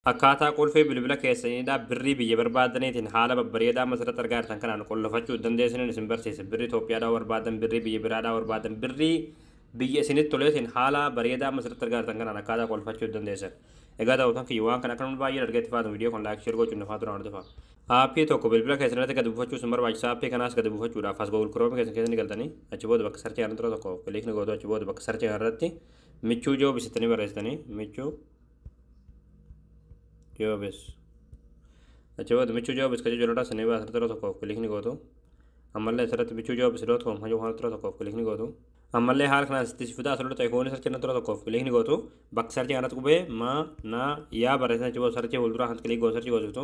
Akkaataa qulfii bilbila keessaniidhaa birrii biyya barbaadaniitiin haala babbareedaa asirratti argaa jirtan kanaan qollofachuu dandeessaniin isin barsiisa. Birrii Itoophiyaadhaa barbaadan, birrii biyya biraadhaa barbaadan, birrii biyya isinitti toleetiin haala bareedaa asirratti argaa jirtan kanaan akkaataa qollofachuu dandeessan. Egaa daawwatan kiyya, waan kana akka baay'ee argeetti faatu viidiyoo kan like, share gochuun nafaa duraan hordofa. Aappii tokko bilbila keessan irratti gadi buufachuu isin barbaachisa. Aappii kanaas gadi buufachuudhaaf as Google Chrome keessan keessa ni galtanii, achi booda bakka search kana tura tokko click ni gootu. Achi booda bakka search kana irratti Michuu Jobs jettanii barreessitanii, Michuu Jobs. Achi booda Michuu Jobs kan jedhu sanii baasa, tura tokkoof click ni gootu. Ammallee asirratti michuujobs.com hajuu kana tura tokkoof click ni gootu. Ammallee haala kanaan sitti fidaa, asirratti ikoonii search tura tokkoof click ni gootu. Bakka search kanatti qubee ma na yaa barreessan, achi booda search fuulduraa kan click gootu, search goosiftu.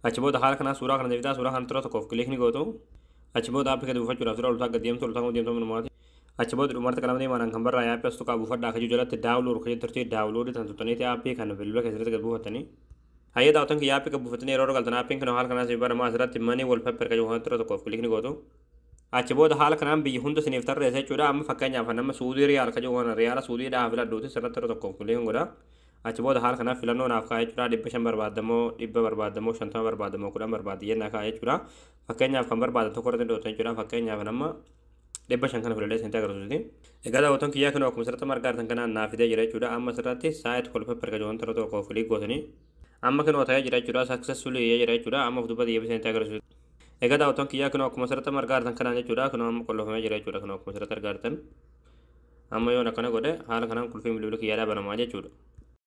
Achi booda haala kanaan suuraa kana fidaa, suuraa kana tura tokkoof click ni gootu. Achi booda aappii gadi buufachuudhaaf dura oltaa gadi deemtu, oltaa deemtu minumaati. Achi booda dhumarratti qalama diimaadhaan kan barraa'e aappii as tuqaa buufadhaa kajuu jalatti download kan jettu, download tan tuttaniiti aappii kana bilbila keessatti gadi buufattanii. Hayyee daawwatan kiyya, aappii gadi buufatanii yeroo galtan aappiin kun haala kanaan siif banamaa. Asirratti money wallpaper kajuu kana tura tokkoof click ni gootu. Achi booda haala kanaan biyya hunda isiniif tarreessa jechuudha. Amma fakkeenyaaf nama Suudii riyaal kajuu kana, riyaala Suudiidhaa filadhuuti, sirratti tura tokkoof click godha. Achi booda haala kanaaf filannoo naaf kaa'ee jechuudha. 500 barbaadamoo, 100 barbaadamoo, 50 barbaadamoo, 10 barbaadde jennaa kaa'ee jechuudha. Fakkeenyaaf kan barbaadan tokko irratti dhoota jechuudha. Fakkeenyaaf nama 500 kana filadhee isinitti agarsiisuti. Egaa daawwattoon kiyyaa, kan akkuma asirratti margaa jirtan kanaan naaf fidee jira jechuudha. Amma asirratti set wallpaper kajuu kana tura tokkoof click gootanii, amma kan ta'ee jira jechuudha. Successfully jira jechuudha. Amma of duuba deebisee isinitti agarsiisu. Egaa daawwattoon kiyyaa, kun akkuma asirratti margaa jirtan kanaan jechuudha. Kun amma qollofamee jira jechuudha. Kun akkuma asirratti argaa jirtan. Amma yoon akkana godhe, haala kanaan qulfiin bilbila kiyyaadhaa banamaa jechuudha.